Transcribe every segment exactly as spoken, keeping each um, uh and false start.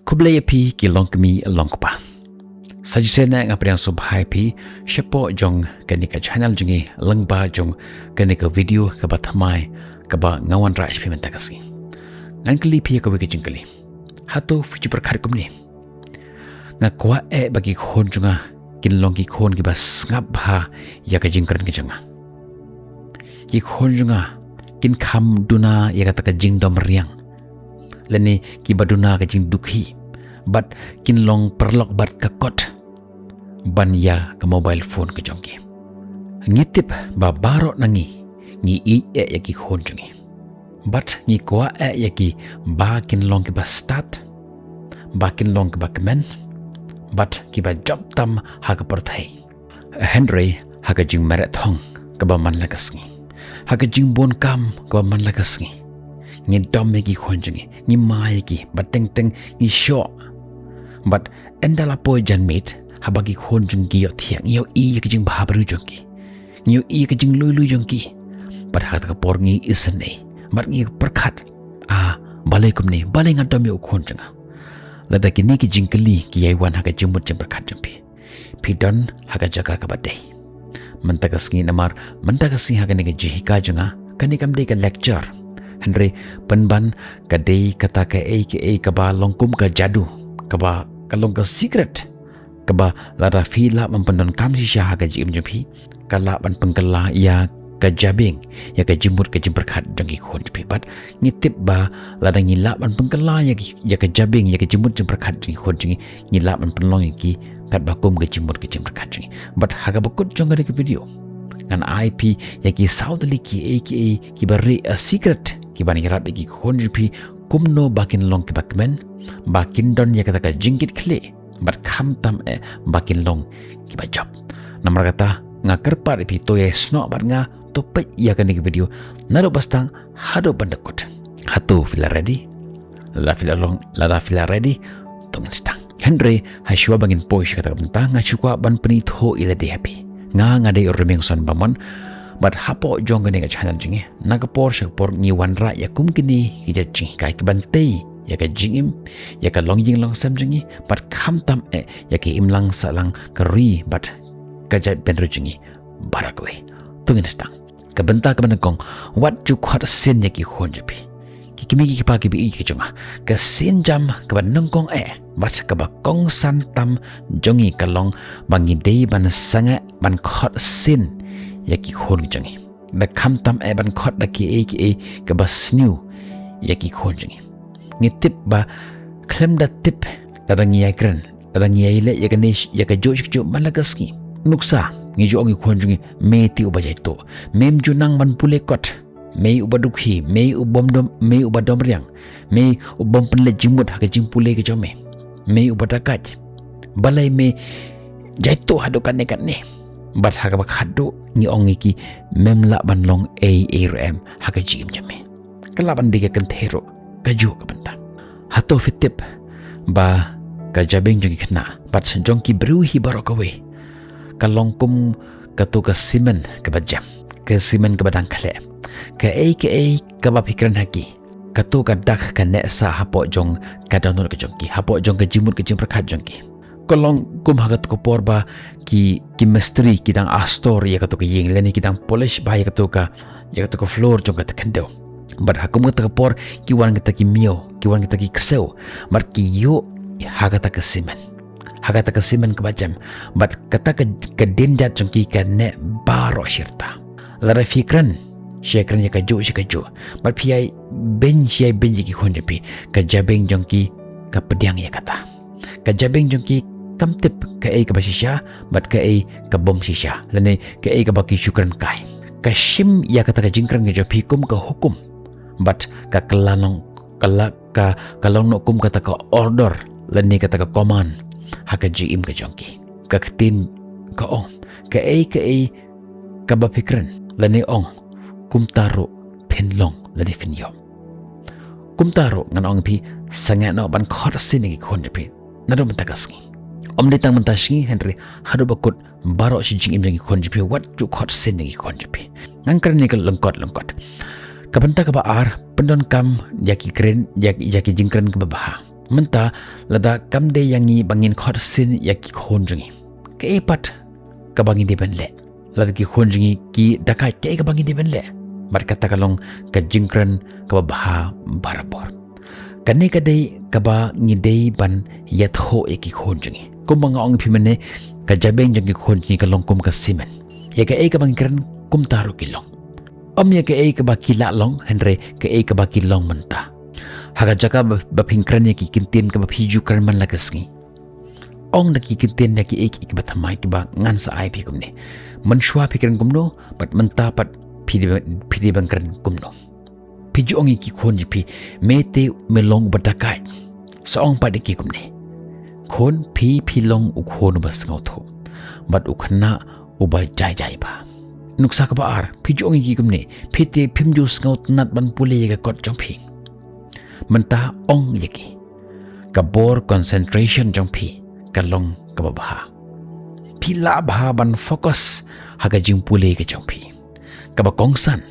Khublei ïa phi ki longkmie longkpa. Sa shisien nga pdiang sngewbha ïa phi shapoh jong kane ka channel jong ngi lyngba jong kane ka video kaba thymmai kaba nga wanrah sha phi mynta ka sngi. Ngan kylli phi ïa kawei ka jingkylli. Hato phi ju pyrkhat kumne? Nga kwah eh ba ki khun jong nga kin long ki khun kiba sngap bha ïa ka jingkren ka jong nga. Ki khun jong nga kin kham duna ïa kata ka jingdom riang, lane kiba duna ka jingdukhi, bad kin long paralok bad ka kot ban ïa ka mobile phone ka jong ki. Ngi tip ba baroh na ngi ngi ïeit eh ïa ki khun jong ngi, bad ngi kwah eh ïa ki ba kin long kiba stad, ba kin long kiba kmen, bad kiba jop tam ha ka pyrthei. Hynrei ha ka jingmareh thong kaba man la ka sngi, ha ka jingbun kam kaba man la ka sngi, ngi dom ïa ki khun jong ngi, ngi mai ïa ki, bad teng teng ngi shoh. Bad ynda la poi janmiet, haba ki khun jong ngi ki ïohthiah, ngi ïohi ïa ka jingbhabriew jong ki, ngi ïohi ïa ka jinglui lui jong ki, bad ha kata ka por ngi isynei, bad ngi pyrkhat, ah, balei kumne, balei nga dom ïa u khun jong nga? Lada kine ki jingkylli ki ïai wan ha ka jingmut jingpyrkhat jong phi, phi don ha ka jaka kaba dei. Mynta ka sngi namar, mynta ka sngi ha kane ka jinghikai jong nga, kane kam dei ka lecture. Hynrei pynban ka dei kata kaei kaei kaba long kum ka jadu, kaba ka long ka secret, kaba lada phi lah ban pyndonkam shisha ha ka jingim jong phi, ka lah ban pynkylla ïa ka jabieng ïa ka jingmut ka jingpyrkhat jong ki khun jong phi. Bad ngi tip ba lada ngi lah ban pynkylla ïa ki, ïa ka jabieng ïa ka jingmut jingpyrkhat jong ki khun jong ngi, ngi lah ban pynlong ïa ki katba kum ka jingmut ka jingpyrkhat jong ngi. Bad ha kaba kut jong kane ka video, ngan ai phi ïa ki saw tylli kiei kiei kiba ri, a secret, kiban ïarap ïa ki khun jong phi kumno ba kin long kiba kmen, ba kin don ïa kata ka jingkitkhlieh, bad khamtam eh ba kin long kiba jop. Namar kata nga kyrpad ïa phi, to ïai snoh bad nga, to peit ïa kane ka video naduh ba sdang haduh ban da kut. Hato phi la ready? Lada phi la long, lada phi la ready, to ngin sdang. Hynrei ha shuwa ba ngin poi sha kata ka bynta, nga shu kwah ban pynithuh ïa lade ha phi. Nga, nga dei u Rymmiang Son Bamon, bad hapoh jong kane ka channel jong ngi, na ka por sha ka por ngi wanrah ïa kum kine ki jait jinghikai kiban tei ïa ka jingim, ïa ka longïing longsem jong ngi, bad khamtam eh ïa ka imlang sahlang ka ri bad ka jaitbynriew jong ngi baroh kawei. To ngin sdang. Ka bynta kaba nyngkong, wat ju khot sien ïa ki khun jong phi. Ki kmie ki kpa kiba ïeit ki jong nga, ka sienjam kaba nyngkong eh bad kaba kongsan tam jong ngi ka long ba ngi dei ban sangeh ban khot sien ïa ki khun ki jong ngi. Da khamtam eh ban khot da kiei kiei kaba sniew ïa ki khun jong ngi. Ngi tip ba khlem da tip, lada ngi ïai kren, lada ngi ïai leh ïa kane ïa kajuh shi kajuh man la ka sngi, nuksa ngi ju ong ïa ki khun jong ngi, me te uba jaituh, mem ju nang ban pule kot, me uba dukhi, me ubym dom, me uba dom riang, me ubym pynleit jingmut ha ka jingpule ka jong me, me uba dakaid, balei me jaituh haduh katne katne. Bad ha kaba khatduh ngi ong ïa ki, mem lah ban long ei ei ruh em ha ka jingim jong me. Ka lah ban dei ka kynthei ruh kajuh ka bynta. Hato phi tip ba ka jabieng jong ki khynnah bad jong ki briew hi baroh kawei ka long kum kato ka simen kaba jem, ka simen kaba dang khleh. Kaei kaei kaba phi kren ha ki, kato ka dak ka neh sah hapoh jong ka dohnud ka jong ki, hapoh jong ka jingmut ka jingpyrkhat jong ki. Ka long kum ha kato ka por ba ki, ki mistri ki dang astor ïa kato ka ïing, lane ki dang polish bha ïa kato ka, ïa kato ka floor jong kata ka khyndew. Bad ha kum kata ka por ki wan kita ki miaw, ki wan kita ki ksew, bad ki ïuh ha kata ka simen, ha kata ka simen kaba jem. Bad kata ka, ka dienjat jong ki ka neh baroh shirta. Lada phi kren, shi kren ïa kajuh shi kajuh, bad phi ïai beiñ shi ïai beiñ ïa ki khun jong phi, ka jabieng jong ki ka pdiang ïa kata. Ka jabieng jong ki kam tip kaei kaba shisha bad kaei kabym shisha, lane kaei kaba ki shu kren kai. Ka shim ïa kata ka jingkren ka jong phi kum ka hukum, bad ka kylla long, ka la, ka, ka long noh kum kata ka order lane kata ka command ha ka jingim ka jong ki. Ka ktien ka ong, kaei kaei kaba phi kren lane ong, kumta ruh phin long lane phin ïoh. Kumta ruh ngan ong ïa phi, sangeh noh ban khot sien ïa ki khun jong phi naduh mynta ka sngi. Ym dei tang mynta sngi, hynrei haduh ba kut baroh shi jingim jong ki khun jong phi, wat ju khot sien ïa ki khun jong phi. Ngan kren ïa ka lyngkot lyngkot. Ka bynta kaba ar, pyndonkam ïa ki kren, ïa, ïa ki jingkren kaba bha. Mynta lada kam dei ïa ngi ba ngin khot sien ïa ki khun jong ngi, kaei pat kaba ngi dei ban leh? Lada ki khun jong ngi ki dakaid, kaei kaba ngi dei ban leh? Bad kata ka long ka jingkren kaba bha barabor. Kane ka dei kaba ngi dei ban ïathuh ïa ki khun jong ngi. Kumba nga ong ïa phi mynne, ka jabieng jong ki khun jong ngi ka long kum ka simen. Ïa kaei kaba ngi kren, kumta ruh ki long. Ym ïa kaei kaba ki la long, hynrei kaei kaba ki long mynta. Ha ka jaka ba, ba phin kren ïa ki kyntien kaba phi ju kren man la ka sngi, ong da ki kyntien ïa kiei kiei kiba thymmai kiba ngan sa ai phi kumne. Mynshuwa phi kren kumno, bad mynta pat phi dei, phi dei ban kren kumno. Phi ju ong ïa ki khun jong phi, me te me long uba dakaid. Sa ong pat ïa ki kumne. Khun, phi phi long u khun uba sngewthuh, bad u khynnah uba jai jai bha. Nuksa kaba ar, phi ju ong ïa ki kumne, phi te phim ju sngewtynnat ban pule ïa ka kot jong phi. Mynta ong ïa ki, ka bor concentration jong phi ka long kaba bha. Phi lah bha ban focus ha ka jingpule ka jong phi. Kaba kongsan,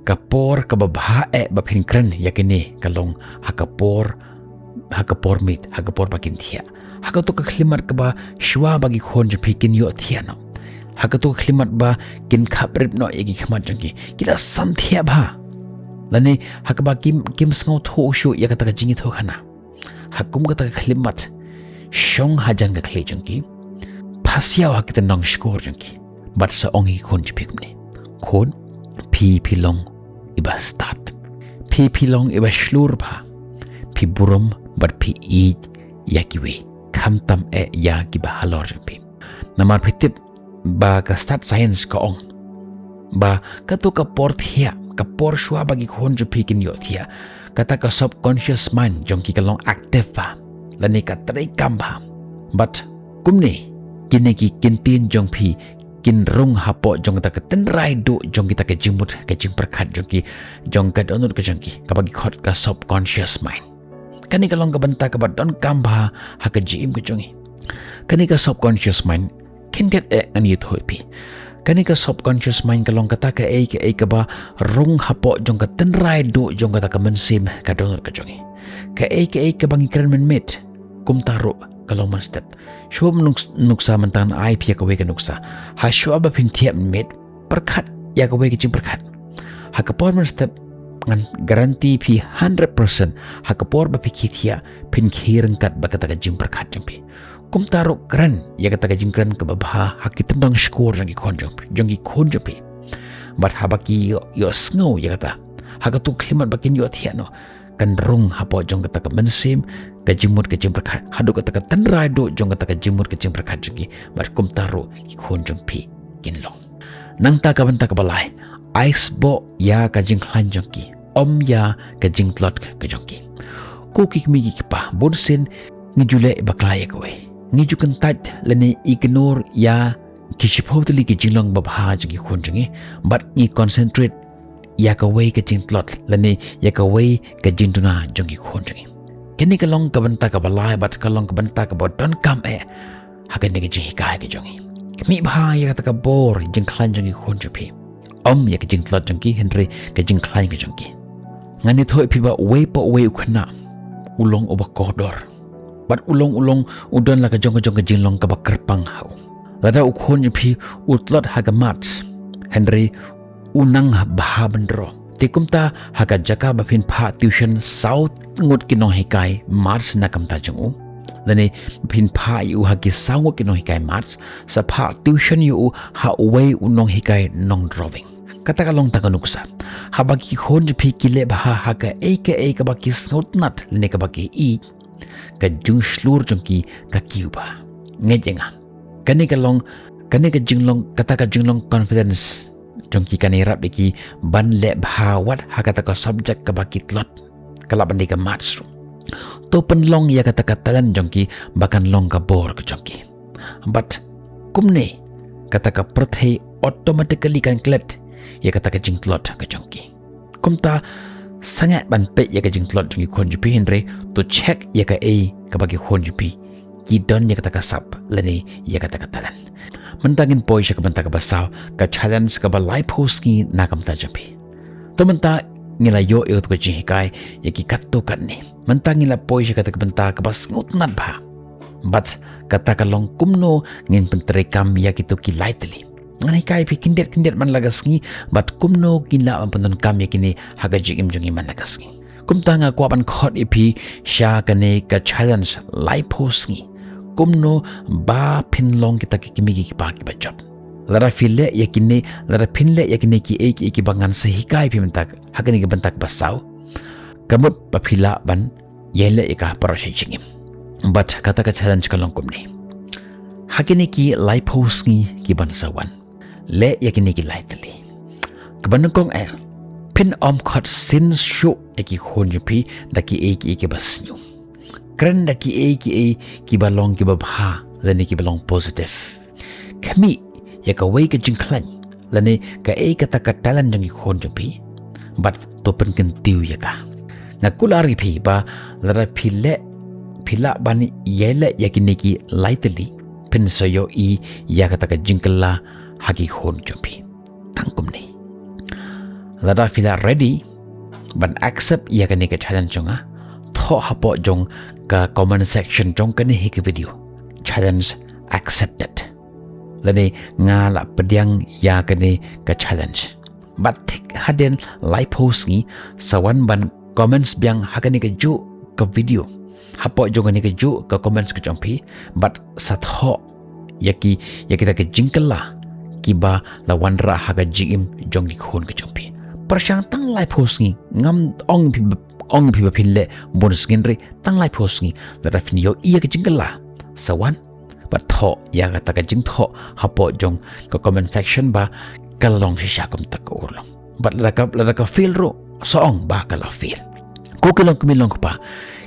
ka por kaba bha eh ba phin kren ïa kine ka long ha ka por, ha ka por miet, ha ka por ba kin thiah. Ha kato ka khyllipmat kaba shuwa ba ki khun jong phi kin ïoh thiah noh. Ha kato ka khyllipmat ba kin khaprit noh ïa ki khmat jong ki, ki la san thiah bha. Lane ha kaba kim, kim sngewthuh shuh ïa kata ka jingïathuhkhana. Ha kum kata ka khyllipmat, shong hajan ka khlieh jong ki, pasiaw ha ki tyndong shkor jong ki, bad sa ong ïa ki khun jong phi kumne. Khun, phi phi long iba stad. Phi phi long iba shlur bha. Phi burom bad phi ïeit ïa kiwei, khamtam eh ïa kiba halor jong phi. Namar phi tip ba ka stad science ka ong ba kato ka por thiah, ka por shuwa ba ki khun jong phi kin ïoh thiah, kata ka subconscious mind jong ki ka long active bha, lane ka trei kam bha. Bad kumne, kine ki kyntien jong phi kin rung hapoh jong kata ka tynrai duh jong kita ka jingmut ka jingpyrkhat jong ki, jong ka dohnud ka jong ki, kaba ki khot ka subconscious mind. Kane ka long ka bynta kaba donkam bha ha ka jingim ka jong ngi. Kane ka subconscious mind, khyndiat eh ngan ïathuh ïa phi. Kane ka subconscious mind ka long kata kaei kaei kaba rung hapoh jong ka tynrai duh jong kata ka mynsiem ka dohnud ka jong ngi. Kaei kaei kaba ngi kren mynmiet, kumta ruh ka long mynstep. Shuwa nuk-, nuksa mynta ngan ai phi ïa kawei ka nuksa. Ha shuwa ba phin thiah mynmiet, pyrkhat ïa kawei ka jingpyrkhat. Ha ka por mynstep, ngan guarantee phi hundred percent, ha ka por ba phi khie thiah, phin khie ryngkat bad kata ka jingpyrkhat jong phi. Kumta ruh kren ïa kata ka jingkren kaba bha ha ki tyndong shkor jong ki khun jong, jong ki khun jong phi. Bad haba ki ïoh, ïohsngew ïa kata, ha kato ka khyllipmat ba kin ïoh thiah noh, kan rung hapoh jong kata ka mynsiem ka jingmut ka jingpyrkhat, haduh kata ka tynrai duh jong kata ka jingmut ka jingpyrkhat jong ki, bad kumta ruh ki khun jong phi kin long. Nangta ka bynta kaba lai, ai sboh ïa ka jingkhlaiñ jong ki, ym ïa ka jingtlot ka jong ki. Ko ki kmie ki kpa, bunsien ngi ju leh bakla ïa kawei. Ngi ju kyntait lane ignore ïa ki shiphew tylli ki jinglong babha jong ki khun jong ngi, bad ngi concentrate ïa kawei ka jingtlot lane ïa kawei ka jingduna jong ki khun jong ngi. Kane ka long ka bynta kaba lai bad ka long ka bynta kaba donkam eh ha kane ka jinghikai ka jong ngi. Khmih bha ïa kata ka bor jingkhlaiñ jong ki khun jong phi, ym ïa ka jingtlot jong ki, hynrei ka jingkhlaiñ ka jong ki. Ngan ïathuh ïa phi ba uwei pa uwei u khynnah u long uba kordor, bad u long, u long u don la ka jong ka jong ka jinglong kaba kyrpang ha u. Lada u khun jong phi u tlot ha ka maths, hynrei u nang bha ban draw, te kumta ha ka jaka ba phin phah tuition saw ngut ki nonghikai maths na ka bynta jong u, lane phin phah ïa u ha ki saw ngut ki nonghikai maths, sa phah tuition ïa u ha uwei u nonghikai nong drawing. Kata ka long tang ka nuksa. Haba ki khun jong phi ki leh bha ha kaei kaei kaba ki sngewtynnat lane kaba ki ïeit, ka jingshlur jong ki ka kiew bha. Ngeit ïa nga. Kane ka long, kane ka jinglong, kata ka jinglong confidence jong ki kan ïarap ïa ki ban leh bha wat ha kata ka subject kaba ki tlot, ka lah ban dei ka maths ruh. To pynlong ïa kata ka talent jong ki ba kan long ka bor ka jong ki. Bad kumne kata ka pyrthei automatically kan klet ïa kata ka jingtlot ka jong ki. Kumta sangeh ban peit ïa ka jingtlot jong ki khun jong phi, hynrei to check ïa kaei kaba ki khun jong phi ki don ïa kata ka sap lane ïa kata ka talent. Mynta ngin poi sha ka bynta kaba saw, ka challenge kaba laiphew sngi na ka bynta jong phi. To mynta ngi la ïoh ïa katu ka jinghikai ïa ki katto katne. Mynta ngi la poi sha kata ka bynta kaba sngewtynnat bha. Bad kata ka long kumno ngin pyntreikam ïa kitu ki lai tylli. Ngan hikai phi khyndiat khyndiat man la ka sngi bad kumno ngin lah ban pyndonkam ïa kine ha ka jingim jong ngi man la ka sngi. Kumta nga kwah ban khot ïa phi sha kane ka challenge laiphew sngi. Kumno ba phin long kita ki kmie ki kpa kiba jop. Lada phi leh ïa kine, lada phin leh ïa kine kiei kiei kiba ngan sa hikai phi mynta ha kane ka bynta kaba saw, ka mut ba phi lah ban ïai leh ïa ka ha pura shi jingim. Bad kata ka challenge ka long kumne. Ha kine ki laiphew sngi kiban sa wan, leh ïa kine ki lai tylli. Kaba nyngkong eh, phin ym khot sien shuh ïa ki khun jong phi da kiei kiei kiba sniew. Kren da kiei kiei kiba long kiba bha lane kiba long positive. Khmih ïa kawei ka jingkhlaiñ lane kaei kata ka talent jong ki khun jong phi. Bad to pynkyntiew ïa ka. Nga kular ïa phi ba lada phi leh, phi lah ban ïai leh ïa kine ki lai tylli, phin sa ïohi ïa kata ka jingkylla ha ki khun jong phi. Tang kumne. Lada phi la ready ban accept ïa kane ka challenge jong nga, thoh hapoh jong ka comment section jong kane hi ka video, "Challenge accepted." Lane, "Nga la pdiang ïa kane ka challenge." Bad thik hadien laiphew sngi, sa wan ban comments biang ha kane kajuh ka video, hapoh jong kane kajuh ka comments ka jong phi, bad sa thoh ïa ki, ïa kita ki jingkylla kiba la wanrah ha ka jingim jong ki khun ka jong phi. Pyrshang tang laiphew sngi, ngam ong phi, ong phi ba phin leh bun sngi, hynrei tang laiphew sngi, lada phin ïohi ïa ka jingkylla, sa wan bad thoh ïa kata ka jingthoh hapoh jong ka comment section ba ka long shisha kumta ka urlong. Bad lada ka, lada ka fail ruh, sa ong ba ka la fail. Ko ki long kmie long kpa,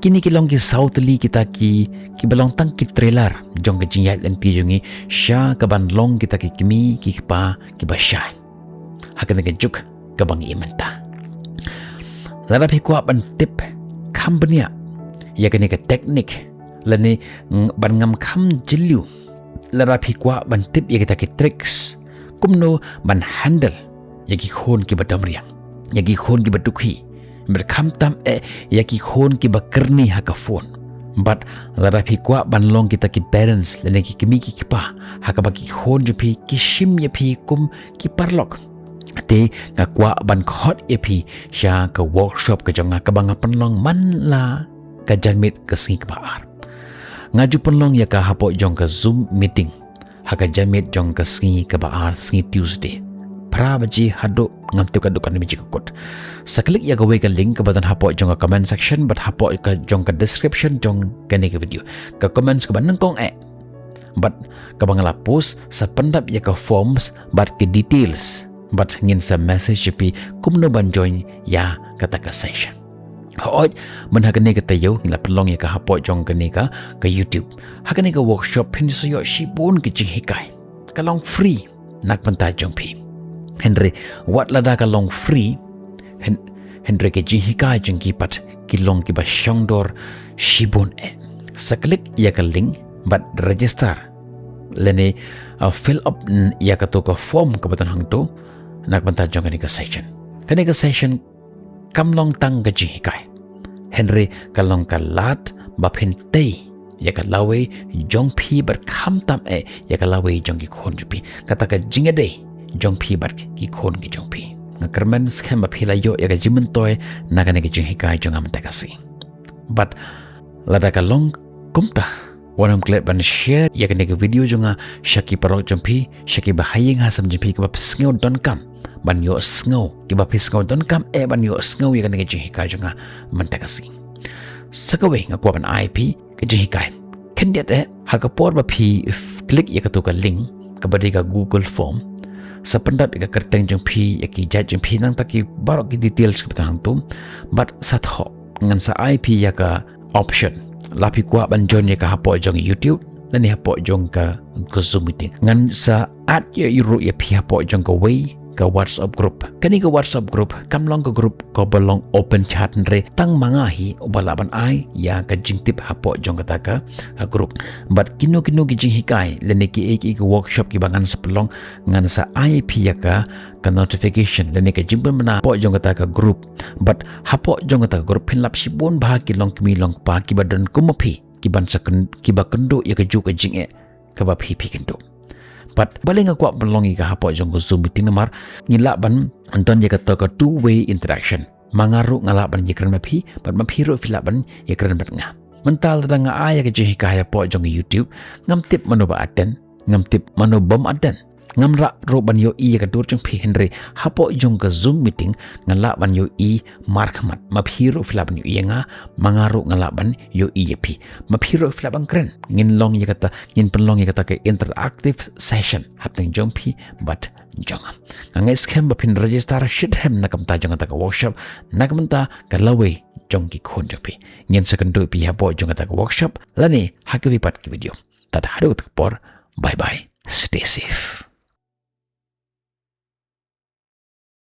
kine ki long ki saw tylli kita ki, kiba long tang ki trailer jong ka jingïaid lynti jong ngi sha kaban long kita ki kmie ki kpa kiba shai ha kane ka juk kaba ngi im mynta. Lada phi kwah ban tip kham bniah ïa kane ka teknik lane, ng-, ban ngam kham jylliew, lada phi kwah ban tip ïa kita ki tricks, kumno ban handle ïa ki khun kiba domriang, ïa ki khun kiba dukhi, bad khamtam eh ïa ki khun kiba kyrni ha ka phone. Bad lada phi kwah ban long kita ki parents lane ki kmie ki kpa ha kaba ki khun jong phi ki shim ïa phi kum ki paralok, te nga kwah ban khot ïa phi sha ka workshop ka jong nga kaba nga pynlong man la ka janmiet ka sngi kaba ar. Nga ju pynlong ïa ka hapoh jong ka Zoom meeting ha ka janmiet jong ka sngi kaba ar, sngi Tuesday, phra baje haduh, ngam tip ka dukan baje ka kut. Sa click ïa kawei ka link kaba don hapoh jong ka comment section bad hapoh ka jong ka description jong kane ka video. Ka comments kaba nyngkong eh bad kaba nga la post, sa pyndap ïa ka forms bad ki details, bad ngin sa message ïa phi kumno ban join ïa kata ka session. Hooid, mynta ha kane ka taïew ngi la pynlong ïa ka hapoh jong kane ka, ka YouTube. Ha kane ka workshop phin sa ïoh shibun ki jinghikai. Ka long free na ka bynta jong phi. Hynrei wat lada ka long free, hyn-, hynrei ki jinghikai jong ki pat ki long kiba shongdor shibun eh. Sa click ïa ka link bad register lane, uh, fill up n-, ïa kato ka form kaba don hangto na ka bynta jong kane ka session. Kane ka session kam long tang ka jinghikai, hynrei ka long ka lad ba phin tei ïa ka lawei jong phi bad khamtam eh ïa ka lawei jong ki khun jong phi, kata ka jingïadei jong phi bad ki khun ki jong phi. Nga kyrmen skhem ba phi la ïoh ïa ka jingmyntoi na kane ka jinghikai jong nga mynta ka sngi. Bad lada ka long kumta, wat nym klet ban share ïa kane ka video jong nga sha ki paralok jong phi, sha kiba ha ïing ha sem jong phi kiba phi sngew donkam ban ïohsngew, kiba phi sngew donkam eh ban ïohsngew ïa kane ka jinghikai jong nga mynta ka sngi. Sa kawei nga kwah ban ai phi ka jinghikai. Khyndiat eh, ha ka por ba phi f-, click ïa kato ka link kaba dei ka Google Form, sa pyndap ïa ka kyrteng jong phi, ïa ki jait jong phi, nangta ki baroh ki details kaba don hangto, bad sa thoh, ngan sa ai phi ïa ka option. La phi kwah ban join ïa ka hapoh jong YouTube lane hapoh jong ka, ka Zoom meeting, ngan sa add ïa ruh ïa phi hapoh jong kawei ka WhatsApp group. Kane ka WhatsApp group kam long ka group kaba long open chat, hynrei tang ma nga hi uba lah ban ai ïa ka jingtip hapoh jong kata ka, ka group. Bad kino kino ki jinghikai lane kiei kiei ki workshop kiba ngan sa pynlong, ngan sa ai ïa phi ïa ka, ka notification lane ka jingpynbna hapoh jong kata ka group. Bad hapoh jong kata ka group phin lap shibun bha ki longkmie longkpa kiba don kum ma phi, kiban sa kyn-, kiba kynduh ïa kajuh ka jingeh kaba phi phi kynduh. Bad balei nga kwah pynlong ïa ka hapoh jong ka Zoom meeting, namar ngi lah ban don ïa kata ka two way interaction. Ma nga ruh nga lah ban ïakren bad phi, bad ma phi ruh phi lah ban ïakren bad nga. Mynta lada nga ai ïa ka jinghikai hapoh jong ka YouTube, ngam tip mano ba attend, ngam tip mano bym attend. Ngam lah ruh ban ïohi ïa ka dur jong phi, hynrei hapoh jong ka Zoom meeting nga lah ban ïohi markhmat. Ma phi ruh phi lah ban ïohi ïa nga, ma nga ruh nga lah ban ïohi ïa phi. Ma phi ruh phi lah ban kren. Ngin long ïa kata, ngin pynlong ïa kata ka interactive session hapdeng jong phi bad jong nga. Nga ngeit skhem ba phin register shitrhem na ka bynta jong kata ka workshop, na ka bynta ka lawei jong ki khun jong phi. Ngin sa kynduh ïa phi hapoh jong kata ka workshop lane ha kiwei pat ki video. Tad haduh kata ka por, bye bye, stay safe.